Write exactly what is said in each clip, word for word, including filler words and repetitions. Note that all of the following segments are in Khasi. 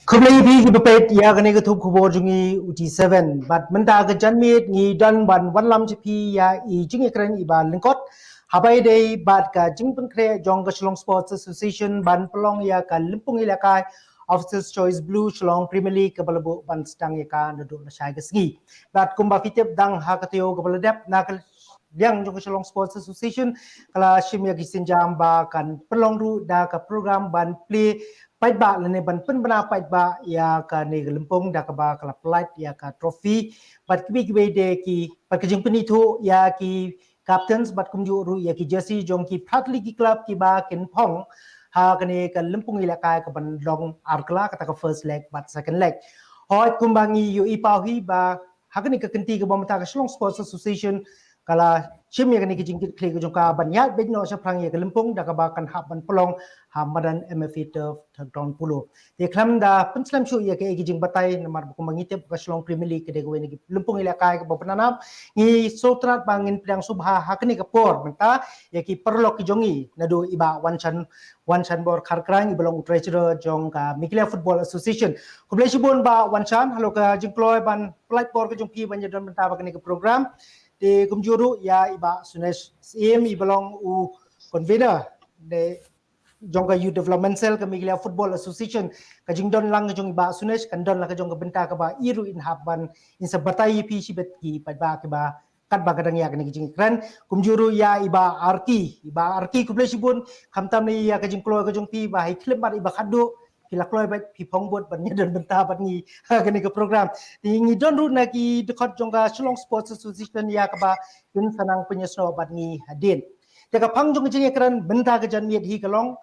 Khublei ïa phi kiba peit ïa kane ka thup khubor jong ngi u T seven. Bad mynta ka janmiet ngi don ban wanlam sha phi ïa i jingïakren iba lyngkot. Haba ïadei bad ka jingpynkhreh jong ka Shillong Sports Association ban pynlong ïa ka lympung ïalehkai Officers Choice Blue Shillong Premier League kaba la buh ban sdang ïa ka naduh lashai ka sngi. Bad kumba phi tip, dang ha ka taïew kaba la dep na ka liang jong ka Shillong Sports Association ka la shim ïa ki sienjam ba kan pynlong ruh da ka program ban plie paidbah lane ban pynbna paidbah ïa kane ka lympung da kaba ka la pyllait ïa ka trophy bad kiwei kiwei de ki, bad ka jingpynithuh ïa ki captains bad kumjuh ruh ïa ki jersey jong ki phra tylli ki club kiba kin phong ha kane ka lympung ïalehkai kaban long ar kylla, kata ka first leg bad second leg. Hooid, kumba ngi ïohi paw hi ba ha kane ka kynti kaba mynta ka Shillong Sports Association ka la shim ïa kane ka jingkit khlieh ka jong ka ban ïaid beit noh shaphrang ïa ka lympung da kaba kan hap ban pynlong ha madan M F A Turf, Thadground Polo. Te khlem da pynslem shuh ïa kaei ka jingbatai, namar ba kumba ngi tip ka Shillong Premier League ka dei kawei na ki lympung ïalehkai kaba bynanab, ngi sngewthuh ba ngin pdiang sngewbha ha kane ka por mynta ïa ki paralok ki jong ngi, naduh i Bah Wanshan, Wanshan Bor Kharkraiñ, iba long u treasurer jong ka Meghalaya Football Association. Khublei shibun Bah Wanshan halor ka jingkloi ban pyllait por ka jong phi ban ïadon bynta bad kane ka program. Te kumjuh ruh ïa i Bah Sunesh Syiem, iba long u convener de jong ka Youth Development Cell ka Meghalaya Football Association. Ka jingdon lang ka jong i Bah Sunesh kan don la ka jong ka bynta kaba i ruh in hap ban, in sa batai ïa phi shibit ki paidbah kiba katba ka dang ïa kane ka jingïakren. Kumjuh ruh ïa i Bah Arki, i Bah Arki khublei shibun, khamtam ïa ka jingkloi ka jong phi ba ha i khyllipmat iba khatduh phi la kloi beit, phi phong bud ban ïadon bynta bad ngi ha kane ka program. Te ngi don ruh na ki dkhot jong ka Shillong Sports Association ïa kaba kin sa nang pynïasnoh bad ngi hadien. Te ka phang jong ka jingïakren mynta ka janmiet hi ka long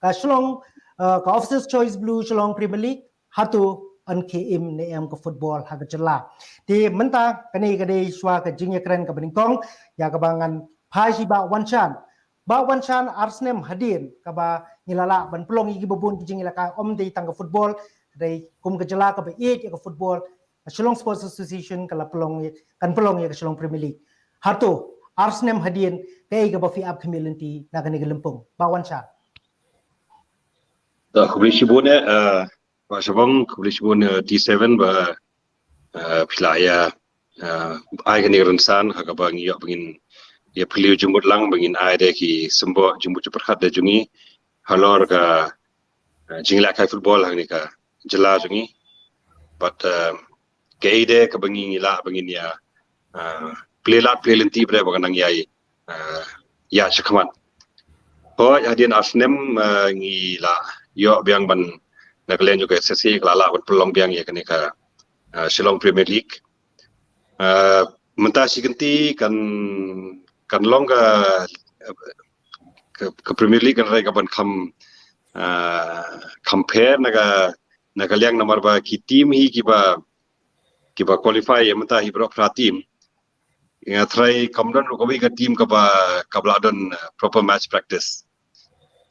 ka Shillong, uh, ka Officers Choice Blue Shillong Premier League, hato yn khie im ne em ka football ha ka jylla. Te mynta kane ka dei shuwa ka jingïakren kaba nyngkong ïa kaba ngan phai sha i Bah Wanshan. Bah Wanshan, ar snem hadien kaba ngi la lah ban pynlong ïa kiba bun ki jingïalehkai, ym dei tang ka football, dei kum ka jylla kaba ïeit ïa ka football, ka Shillong Sports Association ka la pynlong ïa, kan pynlong ïa ka Shillong Premier League. Hato ar snem hadien kaei kaba phi ap khmih lynti na kane ka lympung, Bah Wanshan? Khublei shibun eh, Bah Shabong, khublei shibun eh, T seven ba eh, phi la ïa eh, ai kane ka rynsan ha kaba ngi ïoh ba ngin ïa phylliew jingmut lang, ba ngin ai de ki symboh jingmut jingpyrkhat da jong ngi halor ka eh, jingïalehkai football ha kane ka jylla jong ngi. Bad eh, kaei de kaba ngi lah ba ngin ïa eh, plie lad plie lynti bad ba kan nang ïa eh, ïa shakhmat. Hooid, hadien ar snem eh, ngi la ïoh biang ban, na ka liang jong ka S S A ka la lah ban pynlong biang ïa kane ka eh, Shillong Premier League. Eh, mynta shi kynti kan, kan long ka, ka, ka Premier League kan rei kaban kham, eh, kham pher na ka, na ka liang namar ba ki team hi kiba, kiba qualify ïa mynta hi baroh phra team. Nga tharai kam don ruh kawei ka team kaba, kaba la don eh, proper match practice.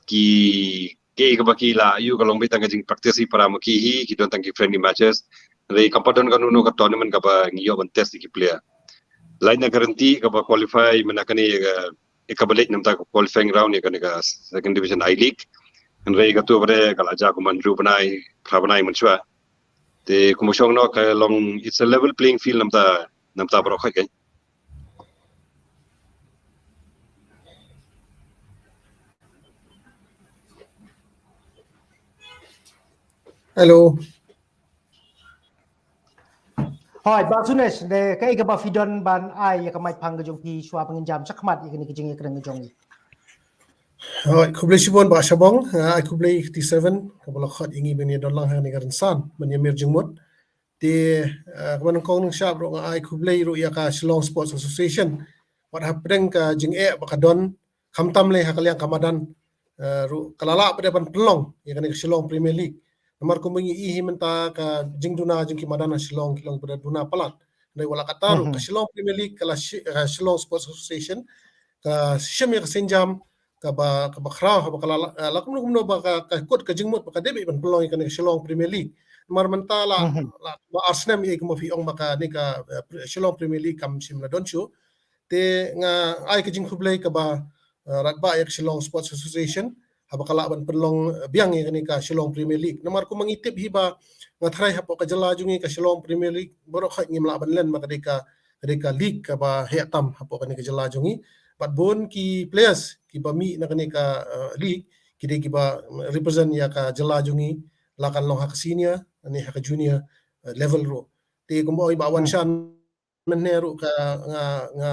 Ki, ki kaba ki la ïoh ka long beit tang ka jingpractice hi para ma ki hi, ki don tang ki friendly matches. Hynrei kam pat don kano kano ka tournament kaba ngi ïoh ban test ïa ki player. Lait na ka rynti kaba qualify mynta kane ka, eh, kaba leit na bynta ka qualifying round ïa kane ka Second Division I-League. Hynrei kato pat ka la jia kumba hynriew bnai, phra bnai mynshuwa. Te kumba shong noh ka long, it's a level playing field na bynta, na bynta baroh khoit kan. Hello. Hooid, Bah Sunesh, de kaei kaba phi don ban ai ïa ka mic phang ka jong phi shuwa ba ngin jam shakhmat ïa kane ka jingïakren ka jong ngi. Hooid, khublei shibun Bah Shabong, eh, ai khublei T seven kaba la khot ïa ngi ban ïa don lang ha kane ka rynsan ban ïa mih jingmut. Te eh, kaba nyngkong nyngshap ruh nga ai khublei ruh ïa ka Shillong Sports Association wat hapdeng ka jingeh ba ka don, khamtam lei ha ka liang ka madan eh, ruh ka la lah pat de ban pynlong ïa kane ka Shillong Premier League. Namar kumba ngi i hi mynta ka jingduna jong ki madan ha Shillong ki long pat de duna palat. Hynrei wat la katta ruh ka Shillong Premier League ka la shi-, eh, Shillong Sports Association ka shim ïa ka sienjam kaba, kaba khraw, kaba ka la, la, eh, la kumno kumno ba ka, ka kut ka jingmut ba ka dei ban pynlong ïa kane ka Shillong Premier League. Namar mynta la, la, ba ar snem ïa kumba phi ong ba kane ka eh, Shillong Premier League kam shym la don shuh. Te nga ai ka jingkhublei kaba eh, radbah ïa ka Shillong Sports Association haba ka lah ban pynlong, eh, biang ïa kane ka Shillong Premier League. Namar kumba ngi tip hi ba nga tharai hapoh ka jylla jong ngi ka Shillong Premier League baroh khoit ngim lah ban len ba ka dei ka, ka dei ka league kaba heh tam hapoh kane ka jylla jong ngi. Bad bun ki players kiba mih na kane ka, eh, league ki dei kiba represent ïa ka jylla jong ngi, la kan long ha ka senior ne ha ka junior, eh, level ruh. Te kumba ong i Bah Wan Shan mynne ruh ka nga, nga,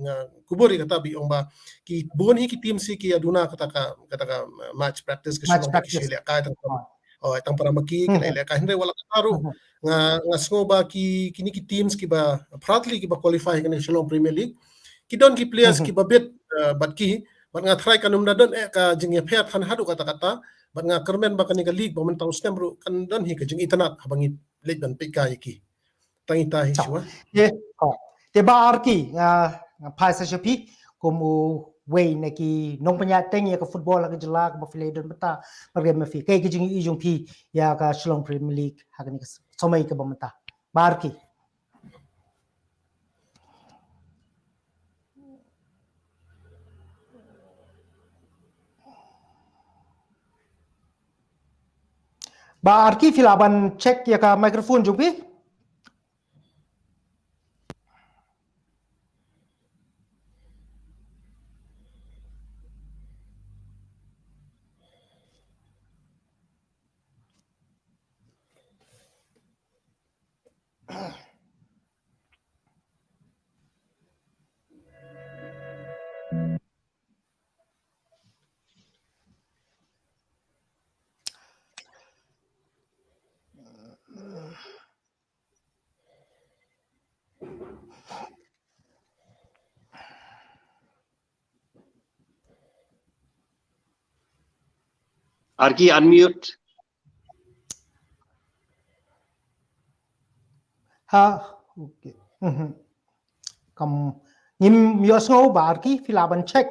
nga kubur ïa kata ba i ong ba ki bun hi ki team hi ki ïa duna kata ka, kata ka match practice ka Shillong, ki shu lehkai tang, oh, tang para ma ki, ki lehkai, hynrei wat la kata ruh nga, nga sngew ba ki, kine ki teams kiba Pratli kiba qualify kane Shillong Premier League ki don ki players kiba bit, eh, bad ki, bad nga tharai kan ym da don eh ka jingïapher than haduh katta katta, bad nga kyrmen ba kane ka league ba mynta u snem ruh kan don hi ka jingitynnad haba ngi leit ban peit kai ïa ki. Tang ita hi shuwa. Te, oh. Te Bah Arki, nga, nga phai sa sha phi kum uwei na ki nongpynïaid teng ïa ka football ha ka jylla kaba phi la don mynta, markai ma phi, kaei ka jingïohi jong phi ïa ka Shillong Premier League ha kane ka s-, samoi kaba mynta, Bah Arki? Bah Arki, phi lah ban check ïa ka microphone jong phi? Arki, unmute. Ha, okay. Mhm. Kam ngim ïohsngew Bah Arki, phi lah ban check.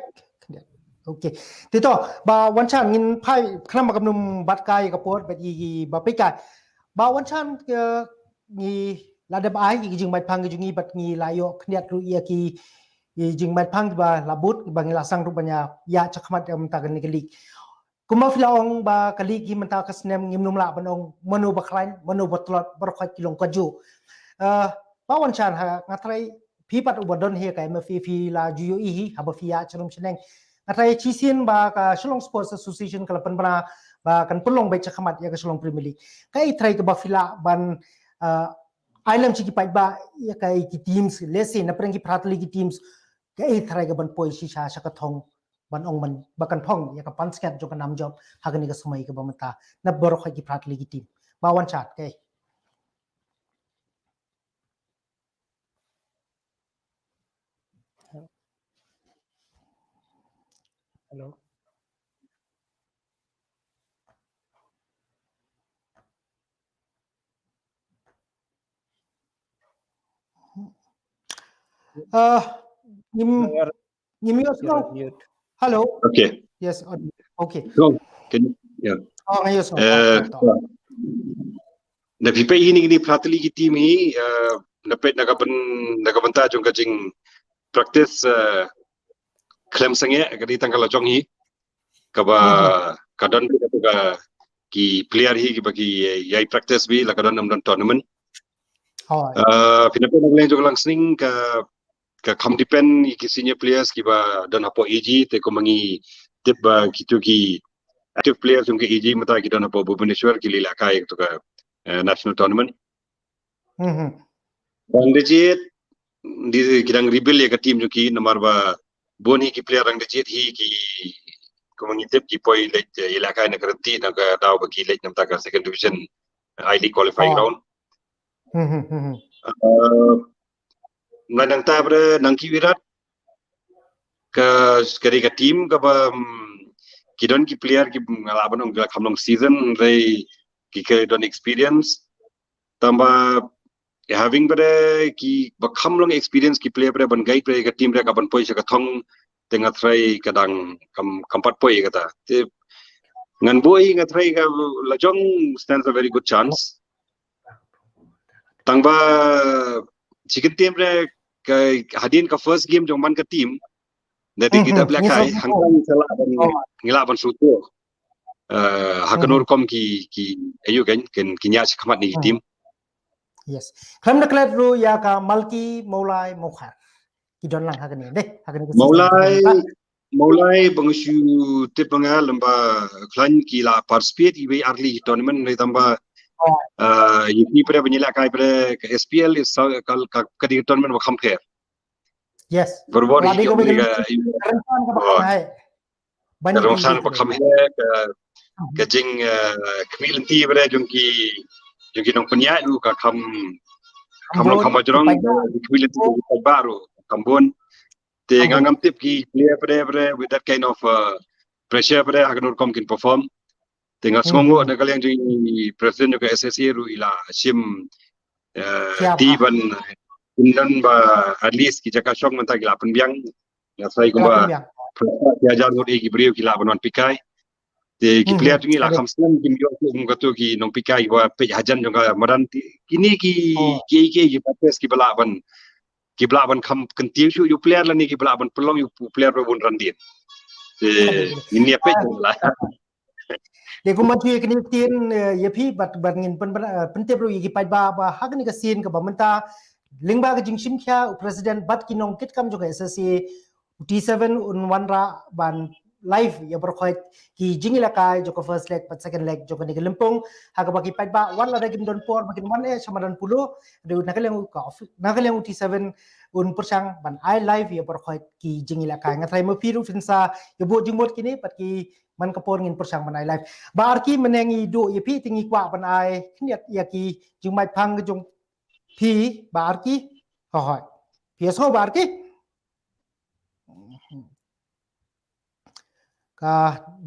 Okay. Te to, Bah Wan Shan, ngin phai khnang ba kam nym bat kai ka por bad ïa ki ba peit kai. Bah Wan Shan, eh, ngi la dep ai ïa ki jingmait phang ki jong ngi bad ngi la ïoh khyndiat ruh ïa ki, ki jingmait phang kiba la bud, kiba ngi la sdang ruh ban ïa, ïa shakhmat ïa mynta kane ka league. Kumba phi la ong ba ka league hi mynta ka snem ngim nym lah ban ong mano ba khlaiñ, mano ba tlot, baroh khoit ki long kajuh. Eh, Bah Wan Shan, ha, nga tharai phi pat uba don hi ka M F A, phi la ju ïohi hi haba phi ïaid sharum shaneng. Nga tharai shisien ba ka Shillong Sports Association ka la pynbna ba kan pynlong beit shakhmat ïa ka Shillong Premier League. Kaei tharai kaba phi lah ban, eh, ai lem sha ki paidbah ïa kaei ki teams, let's say na pdeng ki Pratli ki teams, kaei tharai kaban poi shisha sha ka thong ban ong ban, ba kan phong ïa ka pansngiat jong ka nam jop ha kane ka samoi kaba mynta na baroh khoit ki Pratli ki team. Bah Wan Shan, kaei? Hello. Ah, ngim, ngim ïohsngew. Hello. Okay. Yes, audio. Okay. So, can you, yeah. Oh, nga ïohsngew. Eh, to, to. Na phi peit hi kine ki Pratli ki team hi, eh, na peit na ka byn-, na ka bynta jong ka jingpractice, eh, khlem sangeh, ka dei tang ka la jong hi. Kaba ka don ka, ka ki player hi kiba ki ïai practice beit la ka don ym don tournament. Hooid. Eh, phi na peit na ka liang jong ka langsning ka, ka kham depend ïa ki senior players kiba don hapoh A G, te kumba ngi tip ba kito ki active players jong ka A G mynta ki don hapoh Bhubaneswar ki leit lehkai kato ka, eh, national tournament. Mhm. Rangdajied, di ki dang rebuild ïa ka team jong ki namar ba bun hi ki player Rangdajied hi ki, kumba ngi tip, ki poi leit, eh, ïalehkai na ka rynti na ka daw ba ki leit na bynta ka second division, eh, I-League qualifying round. Mhm, mhm. Eh, mlai nangta bad nang ki Virat ka, ka dei ka team kaba, mm, ki don ki player ki, mm, nga lah ban ong ki la kham long season, hynrei ki, ki don experience. Tangba, eh, having bad kiba kham long experience ki player bad ban guide bad ka team bad ka ban poi sha ka thong, te nga tharai ka dang kam, kam pat poi kata. Te ngan buh hi nga tharai ka la jong stands a very good chance. Tangba chi kyntien re ka hadien ka first game jong man ka team, Da dei ki dap lehkai hangta ngi lah ban, ngi lah ban shu tuh. Ha kano rukom ki, ki ayu kan, ki ïaid shakhmat na ki team. Yes. Khlem da klet ruh ïa ka Malki Mawlai Mawkhar. Ki don lang ha kane dei, ha kane. Mawlai, Mawlai ba nga shu tip ba nga lem ba khlaiñ ki la participate iwei ar tylli ki tournament ne tamba. Ïa ki pre ba ngi lehkai pre ka S P L is ka, ka, ka dei tournament ba kham pher. Yes. Barabor Ba dei ki ka ong ka rynsan ka ba kham hai. Ka rynsan ba kham hai ka, ka jing khmih lynti ba dei jong ki, jong ki nongpynïaid ruh ka kham, kham long kham ba jrong, khmih lynti ba ruh kham bun. Te nga ngam tip ki player ba dei, ba dei with that kind of pressure ba dei ha kano rukom kin perform. Te nga sngewnguh na ka liang jong i president jong ka S S A ruh i la shim ti ban pyndonkam ba at least ki jaka shong mynta ki la pynbiang. Nga tharai kumba ki hajar ngut ki briew ki la ban wan pikai. Te ki player jong ngi la kham slem kim ïoh kum kato ki nongpikai ba peit hajan jong ka madan. Kine ki, ki, ki, ki ba test ki ba lah ban, ki ba lah ban kham kyntiew shuh ïa u player lane ki ba lah ban pynlong ïa u player ba bun randien. Te ngin ïa peit la. Dei kumba ïa kine ktien ïa phi bad, bad ngin pyn, pyntip ruh ïa ki paidbah ba ha kane ka sien kaba mynta lyngba ka jingshim khia u president bad ki nongkitkam jong ka S S A u T seven un wanrah ban live ïa baroh khoit ki jingïalehkai jong ka first leg bad second leg jong kane ka lympung. Ha kaba ki paidbah wat lada kim don por ba kin wan eh sha madan polo, dei na ka liang u ka, na ka liang u T seven un pyrshang ban ai live ïa baroh khoit ki jingïalehkai. Nga tharai ma phi ruh phin sa ïa buh jingmut kine bad ki man ka por ngin pyrshang ban ai live. Bah Arki mynne ngi duh ïa phi te ngi kwah ban ai khyndiat ïa ki jingmut phang ka jong phi Bah Arki. Hooid. Phi ïohsngew Bah Arki? Ka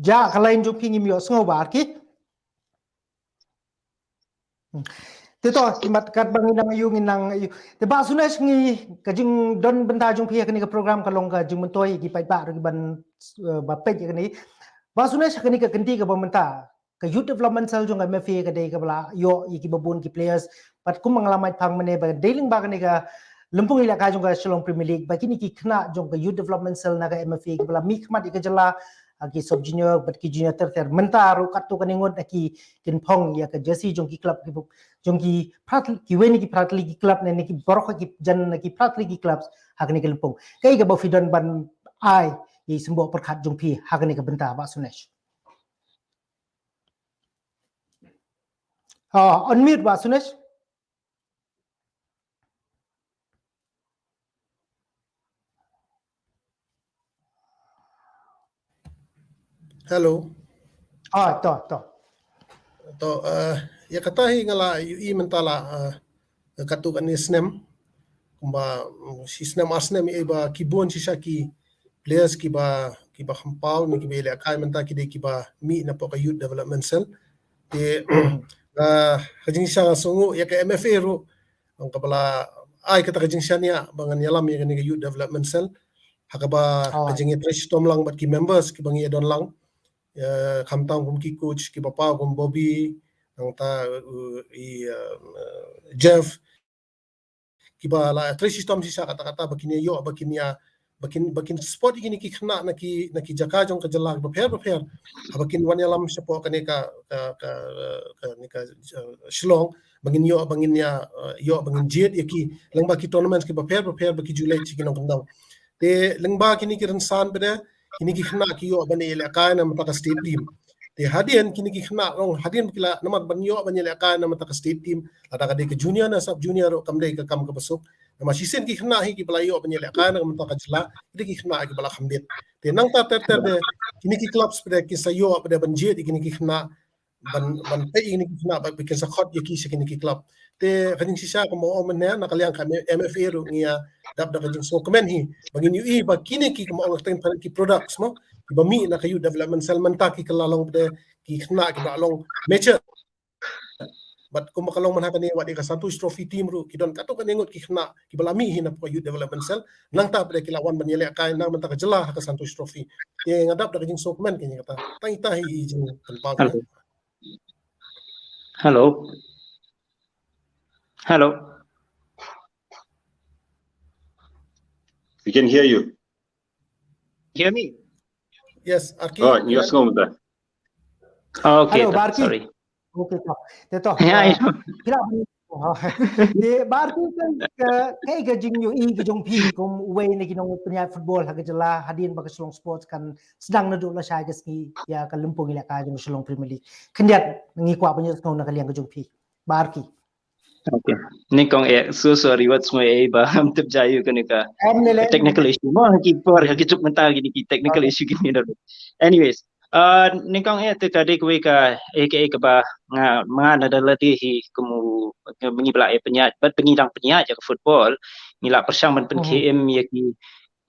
jah ka line jong phi ngim ïohsngew Bah Arki. Te to, imat katba ngi nang ïoh, ngi nang ïoh. Te Bah Sunesh ngi ka jingdon bynta jong phi ha kane ka program ka long ka jingmyntoi ïa ki paidbah ruh ki ban, eh, ba peit ïa kane. Bah Sunesh ha kane ka kynti kaba mynta ka Youth Development Cell jong ka M F A ka dei kaba la ïoh ïa kiba bun ki players. Bad kumba nga la mut phang mynne ba dei lyngba kane ka lympung ïalehkai jong ka Shillong Premier League ba kine ki khynnah jong ka Youth Development Cell na ka M F A kiba la mih khmat ïa ka jylla, ha ki sub junior bad ki junior ter ter. Mynta ruh katto katne ngut na ki kin phong ïa ka jersey jong ki club ki, jong ki phra tylli, kiwei na ki phra tylli ki club ne na ki baroh ki jan na ki phra tylli ki club ha kane ka lympung. Kaei kaba phi don ban ai ïa i symboh pyrkhat jong phi ha kane ka bynta Bah Sunesh? Ah, unmute Bah Sunesh. Hello. Ah, to, to. To, eh, ïa kata hi nga la ïohi mynta la, eh, katto katne snem. Kumba, mm, shi snem ar snem ïa ba ki bun shisha ki players kiba, kiba kham paw ne kiba ïalehkai mynta ki dei kiba mih napoh ka Youth Development Cell. Te, eh, ka jingshisha nga sngewnguh ïa ka M F A ruh, ong kaba la ai kata ka jingshaniah ba ngan ïalam ïa kane ka Youth Development Cell. Ha kaba ka jingïatrei shitom lang bad ki members kiba ngi ïa don lang. Ïa, khamtam kum ki coach kiba paw kum Bobby, nangta, uh, i, uh, Jeff, kiba la trei shitom shisha kata kata ba kin ïa ïoh, ba kin ïa, ba kin, ba kin support ïa kine ki khynnah na ki, na ki jaka jong ka jylla bapher bapher. Haba kin wan ïalam shapoh kane ka, ka, ka, kane ka, uh, Shillong, ba ngin ïoh, ba ngin ïa, uh, ïoh, ba ngin jied ïa ki lyngba ki tournaments kiba pher bapher ba ki ju leit sha ki nongkyndong. Te lyngba kine ki rynsan pat de, kine ki khynnah ki ïoh ban ïalehkai na bynta ka state team. Te hadien kine ki khynnah long hadien ki la namar ban ïoh ban ïalehkai na bynta ka state team, lada ka dei ka junior ne sub junior ruh kam dei ka kam kaba suk. Namar shisien ki khynnah hi kiba la ïoh ban ïalehkai na bynta ka jylla, ki dei ki khynnah kiba la kham bit. Te nangta ter ter de kine ki clubs pat de kin sa ïoh pat de ban jied ïa kine ki khynnah ban, ban peit ïa kine ki khynnah ba kin sa khot ïa ki sha kine ki club. Te ka jingshisha kumba ong mynne na ka liang ka M F A ruh ngi ïa dap da ka jingsngewkmen hi ba ngin ïohi ba kine ki kumba ong teng ki products mo, kiba mih na ka Youth Development Cell mynta ki kylla long pat de ki khynnah kiba long mature. Bad kumba ka long mynta kane wat ïa ka Santosh Trophy team ruh ki don katto katne ngut ki khynnah kiba la mih hi napoh ka Youth Development Cell. Nangta pat de ki la wan ban ïalehkai na bynta ka jylla ha ka Santosh Trophy. Te nga dap da ka jingsngewkmen kane kata. Tang ita hi i jingpynpaw. Hello. Hello. We can hear you. hear me? Yes, Arki. Oh, you are slow with that. Oh, okay, Hello, to, Barki. Sorry. Okay, to. Te to. Yeah, uh, yeah. Kila ni. Oh, Te Barki kan ka kai ka jingyu i ka jong phi kum uwei na ki nongpynïaid football ha ka jylla hadien ba ka Shillong Sports kan sdang naduh lashai ka sngi ïa ka lympung ïalehkai jong Shillong Premier League. Khyndiat ngi kwah ban ïohsngew na ka liang ka jong phi. Barki. Okay. Nyngkong eh, so sorry, wat sngewbha eh ba ham tip jai ïa kane ka Em ne le. technical issue. Mo ha ki por ha ki juk mynta ki ki technical Okay. issue ki ni dah. Anyways, uh, nyngkong eh te ka dei kawei ka eh ka eh kaba nga nga na da la dei hi kum u ngi ba la eh pynïaid, bad ba ngi dang pynïaid ïa ka football, ngi la pyrshang ban pynkhie im ïa ki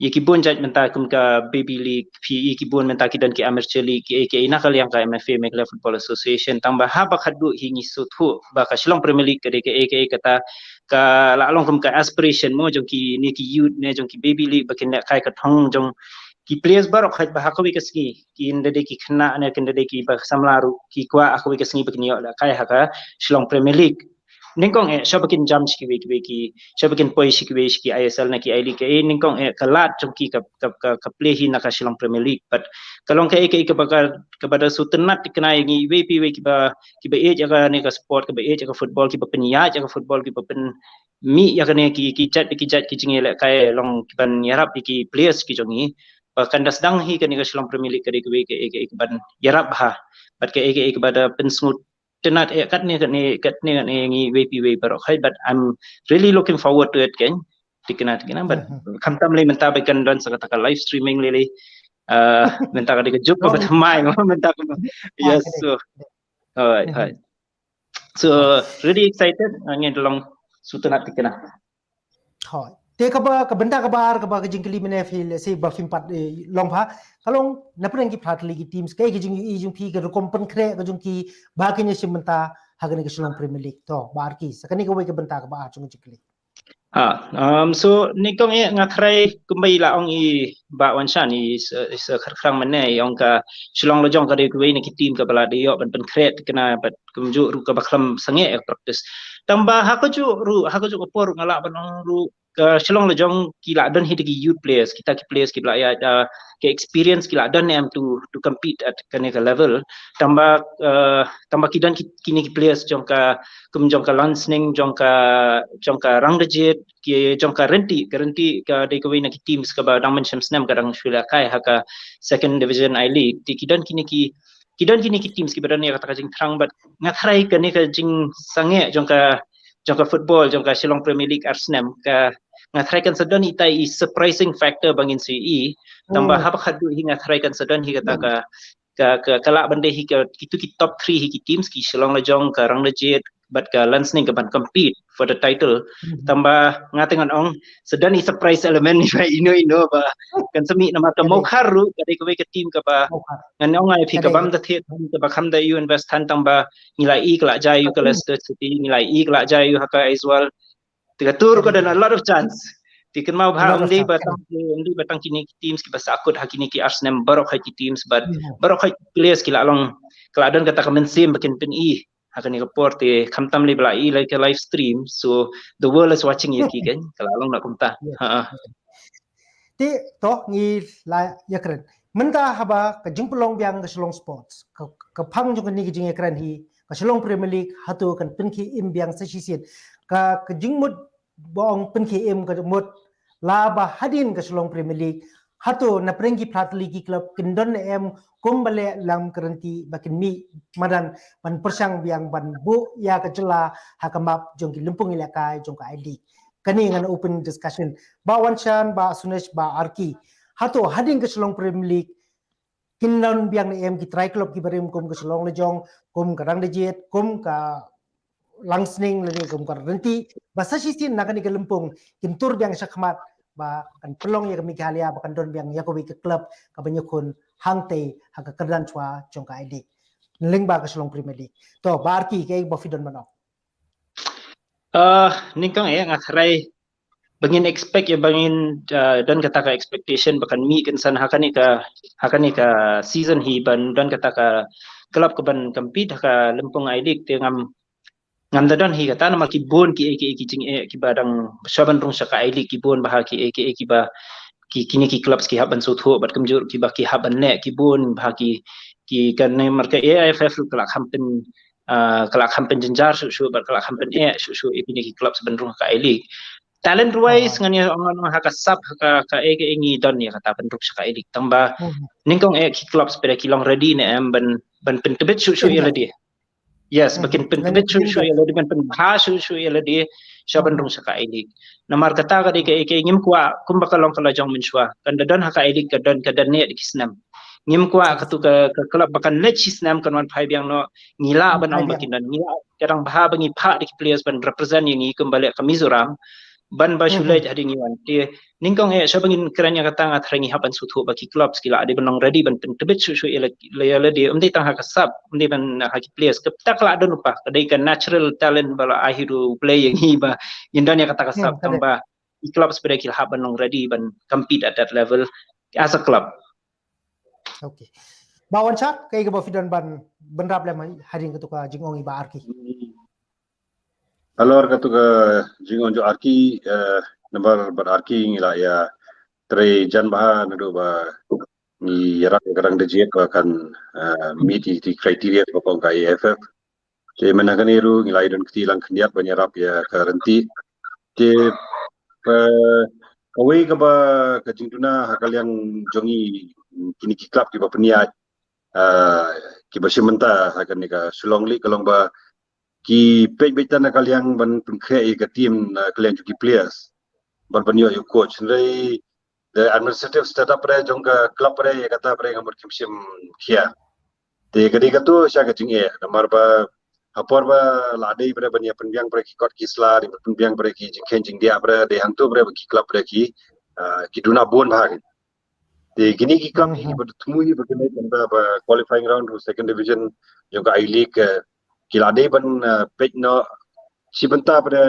ïa ki bun jait mynta kum ka Baby League, phi ïa ki bun mynta ki don ki Amateur League, ki eh ki eh na ka liang ka M F A, Meghalaya Football Association, tang ba haba khatduh hi ngi sngewthuh ba ka Shillong Premier League ka dei ka eh ka eh kata ka la long kum ka aspiration mo jong kine ki youth ne jong ki Baby League ba kin lehkai ka thong jong ki players baroh, haba ha kawei ka sngi kin da dei ki khynnah ne kin da dei kiba samla ruh ki kwah ha kawei ka sngi ba kin ïoh lehkai ha ka Shillong Premier League. Nyngkong eh shaba kin jam sha kiwei kiwei ki, shaba kin poi sha kiwei sha ki I S L na ki I League, eh nyngkong eh ka lad jong ki ka ka ka, ka plie hi na ka Shillong Premier League. But ka long ka eh ka eh kaba ka kaba da sngewtynnat thikna ïa ngi iwei pa iwei kiba kiba ïeit ïa kane ka sport, kiba ïeit ïa ka football, kiba pynïaid ïa ka football, kiba pynmih ïa kane ki ki jait ki jait ki jingïalehkai, long kiban ïarap ïa ki players ki jong ngi. Ba kan da sdang hi kane ka Shillong Premier League ka dei kawei ka eh ka eh kaban ïarap bha. Bad ka eh ka eh kaba da pynsngew tynnat eh katne katne katne katne ngi iwei pa iwei baroh hi, but I'm really looking forward to it kan. Thikna thikna, but khamtam lei mynta ba kan don sa kata ka live streaming lei lei. Uh, mynta ka dei ka juk kaba thymmai mo mynta ka. Yes, so. Alright, alright. So really excited, uh, ngi long sngewtynnat thikna. Hoi. Te kaba ka bynta kaba ar kaba ka jingkylli mynne phi lehse ba phim pat eh, long pha. Ka long na pdeng ki phra tylli ki teams, kaei ka jingïohi jong phi, ka rukom pynkhreh ka jong ki ba kin ïashim bynta ha kane ka Shillong Premier League. To Barki, sa kane kawei ka bynta kaba ar jong ka jingkylli. Ah, um, so nyngkong eh nga tharai kumba i la ong i Bah Wanshan, i sa i sa kyrkhrang mynne, i ong ka Shillong Lajong ka dei kawei na ki team kaba la dei ïoh ban pynkhreh thikna, bad kumjuh ruh kaba khlem sangeh ïa practice. Tang ba ha kajuh ruh, ha kajuh ka por ruh nga lah ban ong ruh ka Shillong Lajong ki la don hi da ki youth players, kita ki players kiba la ïaid, uh, ka experience ki la don em to to compete at kane ka level. Tang ba, uh, tang ba ki don ki kine ki players jong ka, kum jong ka Lansning, jong ka jong ka Rangdajied, ki jong ka Rynti, ka Rynti ka dei kawei na ki teams kaba dang mynshem snem ka dang shu lehkai ha ka Second Division I League. Te ki don kine ki ki don kine ki teams kiba don ïa kata ka jingthrang, bad nga tharai kane ka jingsangeh jong ka jong ka football jong ka Shillong Premier League ar snem, ka nga tharai kan sa don itai i surprising factor ba ngin sa ïohi. Tang ba haba khatduh hi nga tharai kan sa don hi kata ka ka ka, ka lah ban dei hi ka kitu ki top three hi ki teams, ki Shillong Lajong, ka Rangdajied bad ka Lansning kaban compete for the title. Tang ba nga teng ngan ong sa don i surprise element ni ba ino ino ba kan sa mih namar ka Mawkhar ruh ka dei kawei ka team kaba ngan ong ai phi kabym da thied, kaba kham da ïoh invest than, tang ba ngi la i ka la jia ïa ka Leicester City, ngi la i ka la jia ïa ka Aizawl. Te ka tur ka don a lot of chance. Te kynmaw bha, ym dei ba tang, ym dei ba tang kine ki teams kiba sahkut ha kine ki ar snem, baroh hi ki teams, bad baroh hi players ki la long, ka la don kata ka mynsiem ba kin pyni ha kane ka por, te khamtam lei ba la i like a live stream, so the world is watching ïa ki kan, ka la long na kumta. Ha. Te to ngi la ïakren mynta haba ka jingpynlong biang ka Shillong Sports, ka ka phang jong kane ka jingïakren hi, ka Shillong Premier League hato kan pynkhie im biang sa shisien, ka ka jingmut ba ong pynkhie im ka mut la ba hadien ka Shillong Premier League, hato na pdeng ki phra tylli ki club kin don ne em kum ba leh lang ka Rynti ba kin mih madan ban pyrshang biang ban buh ïa ka jylla ha ka map jong ki lympung ïalehkai jong ka I League. Kane ngan open discussion. Bah Wanshan, Bah Sunesh, Bah Arki, hato hadien ka Shillong Premier League kin don biang ne em ki trai club kiba rim kum ka Shillong Lajong, kum ka Rangdajied, kum ka Lansning lane kum ka Rynti, ba sa shisien na kane ka lympung kin tur biang shakhmat ba kan pynlong ïa ka Meghalaya ba kan don biang ïa kawei ka club kaba ñiewkhun hangtei ha ka kyrdan shuwa jong ka I League, lyngba ka Shillong Premier League. To Bah Arki, kaei ba phi don ban ong? Uh, nyngkong eh nga tharai ba ngin expect ïa ba ngin, uh, don kata ka expectation ba kan mih kynsan ha kane ka, ha kane ka season hi, ban don kata ka club kaban compete ha ka lympung I League. Te ngam ngam da don hi kata namar ki bun ki eh ki eh ki jingeh kiba dang sha ban rung sha ka I League, ki bun bha ki eh ki eh kiba ki kine ki clubs ki hap ban sngewthuh bad kumjuh ki ba ki hap ban leh ki bun ba ki ki kan ne marka A I F F ka la kham pyn ah, ka la kham pynjynjar shuh shuh bad ka la kham pyneh shuh shuh ïa kine ki clubs ban rung ha ka I-League. Talent wise ngan ïa ong ha ka sap ha ka ka e ka e ngi don ïa kata ban rung sha ka I-League tang ba nyngkong eh ki clubs pyrshah ki long ready ne em ban ban pyntbit shuh shuh ïa lade. Yes, ba kin pyntbit shuh shuh ïa lade ban pynbha shuh shuh ïa lade sha ban rung sha ka I-League. Namar kata ka dei ka e ka e ngim kwah kumba ka long ka la jong mynshuwa kan da don ha ka I-League ka don ka don ne da ki snem. Ngim kwah katu ka ka club ba kan leit shi snem kan wan phai biang noh. Ngi lah ban ong ba kin don ngi lah ka dang bha ba ngi phah da ki players ban represent ïa ngi kumba leh ka Mizoram ban ba shu leit hadien ngi wan. Te nyngkong eh sha ba ngin kren ïa kata nga thrang ngi hap ban sngewthuh ba ki clubs ki lah dei ban long ready ban pyntbit shuh shuh ïa la ïa lade um dei tang ha ka sap um dei ban ha ki players ka ta ka lah don upa ka dei ka natural talent ba la ai hi ruh play ïa ngi ba ngin don ïa kata ka sap tang ba ki clubs pyrshah ki lah hap ban long ready ban compete at that level as a club. Okay. Ba wan chak kai ka ba fi don ban ban rap lem hadien katu ka jingong i ba Arki. Halor katu ka jingong jong Arki eh, namar bad Arki ngi la ïa trei jan bha naduh ba ngi ïarap ïa ka rang da jied ba kan eh, meet ïa ki criteria ba kong ka A I F F. Te mynta kane ruh ngi la ïa don kti lang khyndiat ban ïarap ïa ka rynti. Te eh, kawei kaba ka jingduna ha ka liang jong ngi kine ki club kiba pynïaid ah, kiba shim bynta ha kane ka Shillong League ka long ba ki peit beit tang na ka liang ban pynkhreh ïa ka team na ka liang jong ki players ban ban ïoh ïa u coach. Hynrei the administrative setup re jong ka club re ïa kata re nga mut kim shim khia. Te ka dei katu sha ka jingeh namar ba ha por ba la dei bre ban ïa pynbiang bre ki kot ki sla dei pynbiang bre ki jingkheiñ jingdiah bre dei hangtu bre ba ki club bre ki ah, ki duna bun bha ki. Te kine ki club hi ba thmu hi ba kine bynta ba qualifying round to second division jong ka I-League eh, ki la dei ban eh, peit noh shi bynta ba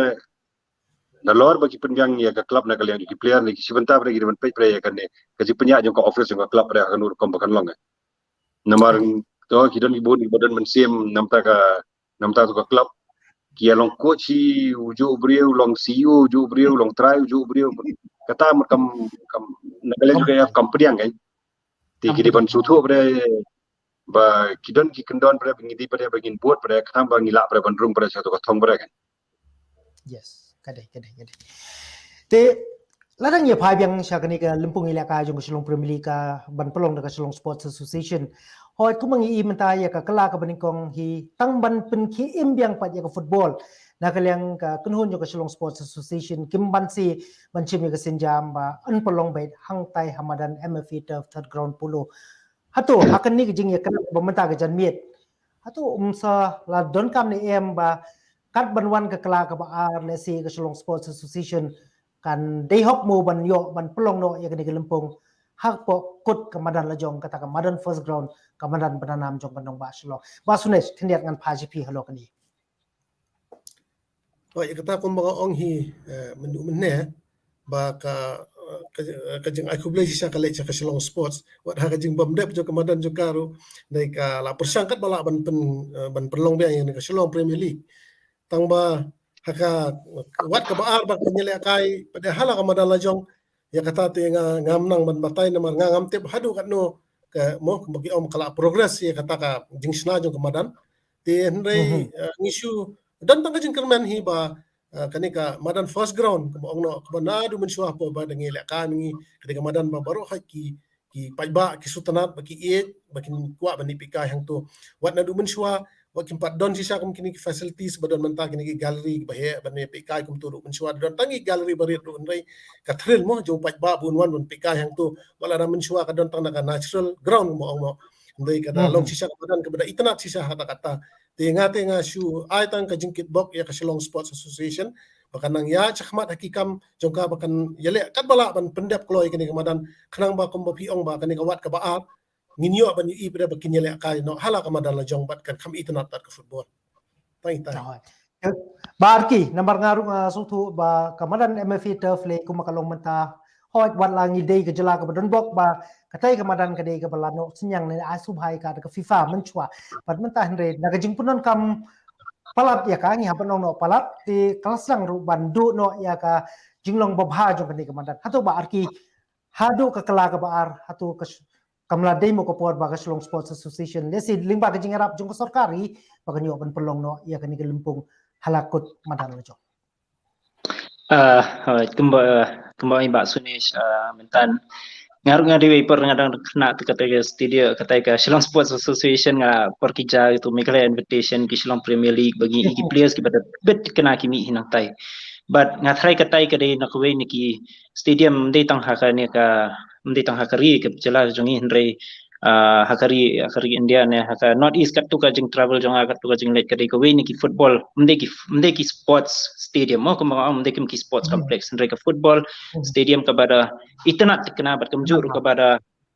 nalor ba ki pynbiang ïa ka club na ka liang ki player ne shi bynta ba ki dei ban peit ba ïa kane ka jingpynïaid jong ka office jong ka club ba ha kano rukom ba kan long. Namar to ki don ki bun ki ba don mynsiem namta ka namta tu ka club ki ïa long coach hi u juh briew long C E O u juh briew long trai u juh briew kata mut kam kam na ka liang ka kam pdiang kan. Te ki dei ban sngewthuh bre ba ki don ki kyndon bre ba ngi dei bre ba ngin bud bre khnang ba ngi lah bre ban rung bre sha tu ka thong bre kan. Yes, ka dei ka dei ka dei. Te lada ngi phai biang sha kane ka lympung ïalehkai jong ka Shillong Premier League ka ban pynlong da ka Shillong Sports Association. Hooid kumba ngi i mynta ïa ka kylla kaba nyngkong hi tang ban pynkhie im biang pat ïa ka football. Na ka liang ka kynhun jong ka Shillong Sports Association kim banse ban shim ïa ka sienjam ba yn pynlong beit hangtai ha madan M F A Turf third ground polo. Hato ha kane ka jingïakynad ba mynta ka janmiet hato um sa la donkam ne em ba kat ban wan ka kylla kaba ar lehse ka Shillong Sports Association kan dei hok mo ban ïoh ban pynlong noh ïa kane ka lympung hapoh kut ka madan la jong kata ka madan first ground ka madan ba nam jong ka nongbah Shillong. Bah Sunesh khyndiat ngan phai sha phi halor kane. Oi, kata kumba nga ong hi eh, myndu mynne ba ka eh, ka, eh, ka jing ai khublei shisha ka leit sha ka Shillong Sports wat ha ka jingbym dep jong ka madan jong ka ruh dei ka la pyrshang kat ba lah ban pyn eh, ban pynlong biang ïa ka Shillong Premier League. Tang ba ha ka wat kaba ar ba ka ïalehkai pat ha la ka madan la jong ïa kata te nga ngam nang ban batai namar nga ngam tip haduh katno ka mo ba ki ong ka la progress ïa kata ka jingshna jong ka madan. Te hynrei eh, ngi shu don tang ka jingkyrmen hi ba eh, kane ka madan first ground kaba ong noh kaba naduh mynshuwa hapoh ba da ngi lehkai ngi kane ka madan ba baroh hoi ki ki paidbah ki sngewtynnat ba ki ïeit ba kin kwah ban ïa peit kai hangto. Wat naduh mynshuwa wat kim pat don shisha kum kine ki facilities ba don mynta kine ki gallery ba heh ban ïa peit kai kumto ruh mynshuwa don tang ki gallery ba rit ruh hynrei ka thrill mo jong paidbah bun wan ban peit kai hangto. Wat la da mynshuwa ka don tang na ka natural ground mo ong mo. Hynrei ka da long shisha ka madan kaba da itynnat shisha ha kata kata. Te nga te nga shu ai tang ka jingkitbok ïa ka Shillong Sports Association ba kan nang ïa shakhmat ha ki kam jong ka ba kan ïaleh kat ba lah ban pyndep kloi kane ka madan khnang ba kum ba phi ong ba kane ka wat kaba ar ngin ïoh ban ïohi ba kin ïalehkai noh ha la ka madan la jong bad kan kham itynnat bad ka football. Tang ita. Ba Arki namar nga ruh nga sngewthuh ba ka madan M F A Turf le kum ka long mynta. Hooid wat la ngi dei ka jylla kaba don bok ba katai ka madan ka dei kaba la noh synñiang ne ai sngewbha ïa ka da ka FIFA mynshuwa. Bad mynta hynrei na ka jingpyndonkam palat ïa ka ngi hap ban ong noh palat te ka la sdang ruh ban duh noh ïa ka jinglong babha jong kane ka madan. Hato Bah Arki haduh ka kylla kaba ar, hato ka sh-, kam la dei mo ka por ba ka Shillong Sports Association, lehse lyngba ka jingïarap jong ka sorkar hi, ba kan ïoh ban pynlong noh ïa kane ka lympung ha la kut madan la jong. Ah, alright. Kumba, kumba i Bah Sunesh, ah, mynta nga ruh nga dei wei por nga dang khynnah te kata ka studio, kata ka Shillong Sports Association, nga por ki ja tu Meghalaya Invitation, ki Shillong Premier League, ba ngi i ki players kiba da bit kena ki mih hi nangtai. But nga tharai katai ka dei na kawei na ki stadium, ym dei tang ha kane ka, ym dei tang ha ka ri ka jylla jong ngi, hynrei ah, ha ka ri, ha ka ri India ne, ha ka North East, katto ka jing travel jong nga, katto ka jingleit ka dei kawei na ki football, ym dei ki, ym dei ki sports stadium mo, kumba ym dei ki sports complex, hynrei ka football stadium kaba da itynnad thikna bad kumjuh ruh kaba da,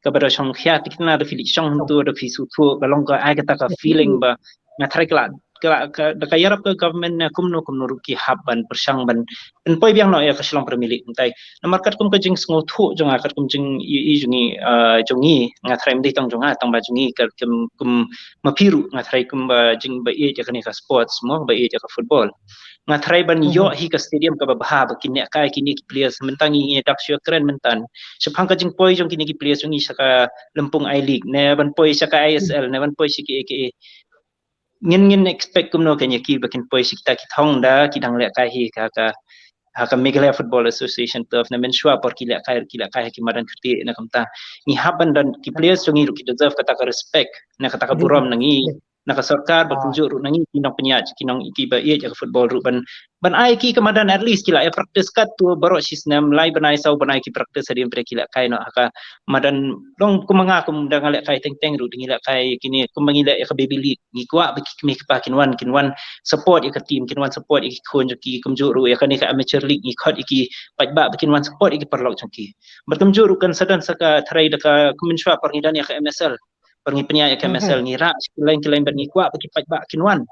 kaba da shongkhia thikna, da phi leit shong hangto, da phi sngewthuh, ka long ka ai kata ka feeling ba nga tharai ka la, ka la, ka, da ka ïarap ka government ne kumno kumno ruh ki hap ban pyrshang ban pynpoi biang noh ïa ka Shillong Premier League mynta. Namar katkum ka jingsngewthuh jong nga, katkum jingïohi jong ngi, ah, jong ngi, nga tharai ym dei tang jong nga, tang ba jong ngi, katkum, kum ma phi ruh, nga tharai kumba jing ba ïeit ïa kane ka sports mo, ba ïeit ïa ka football. Nga tharai ban ïoh hi ka stadium kaba bha ba kin ïa kai kine ki players, mynta ngi, ngi dak shu kren mynta shaphang ka jingpoi jong kine ki players jong ngi sha ka lympung I-League, ne ban poi sha ka I S L, ne ban poi sha ki A K A. Ngin, ngin expect kumno kein ïa ki ba kin poi sha kita ki thong da ki dang lehkai hi ha ka, ha ka Meghalaya Football Association turf, ne mynshuwa por ki lehkai, ki lehkai ha ki madan kyrtieh, ne kumta. Ngi hap ban don, ki players jong ngi ruh ki deserve kata ka respect, ne kata ka burom na ngi, na ka sorkar, ba kumjuh ruh na ngi ki nongpynïaid, ki nong, kiba ïeit ïa ka football ruh ban, ban ai ki ka madan, at least ki la ïa practice katto baroh shi snem, lai bnai saw bnai ki practice hadien ba ki lehkai noh ha ka madan. Long kum ma nga, kum da nga lehkai teng teng ruh, da ngi lehkai kine, kum ma ngi leh ïa ka Baby League, ngi kwah ba ki kmie ki kpa kin wan, kin wan support ïa ka team, kin wan support ïa ki khun jong ki. Kumjuh ruh ïa kane ka Amateur League ngi khot ïa ki paidbah ba kin wan support ïa ki paralok jong ki. Bad kumjuh ruh kan sa don sa ka tharai da ka, kum mynshuwa por ngi don ïa ka M S L, por ngi pynïaid ïa ka M S L, ngi rah sha ki leng ki leng bad ngi kwah ba ki paidbah kin wan.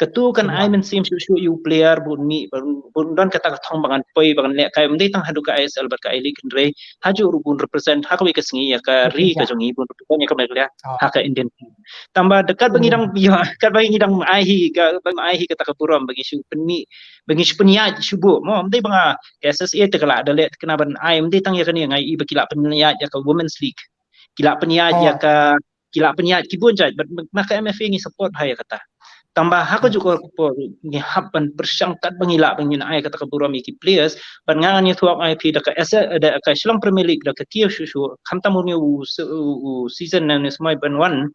Katu kan ai mynsiem shuh shuh ïa u player ba un mih, ba un, ba un don kata ka thong ba ngan poi, ba ngan lehkai, ym dei tang haduh ka I S L bad ka I-League, hynrei hajuh ruh ba un represent ha kawei ka sngi ïa ka ri ka jong ngi, ba un represent ïa ka Meghalaya ha ka Indian team. Tang ba da katba ngi dang ïa, katba ngi dang ai hi ka, ba ai hi kata ka burom, ba ngi shu pynmih, ba ngi shu pynïaid shu buh mo, ym dei ba nga, ka S S A te ka la da leh thikna ban ai, ym dei tang ïa kane, nga i ba ki la pynïaid ïa ka Women's League, ki la pynïaid ïa ka, ki la pynïaid ki bun jait, bad ma ka M F A ngi support bha ïa kata. Tang ba ha kajuh ka por ngi hap ban pyrshang katba ngi lah ba ngin ai kata ka burom ïa ki players. Bad nga ngan ïathuh ïa phi, da ka S, da ka Shillong Premier League da ka kiew shuh shuh, khamtam une u, u, u season ne une u samoi ban wan,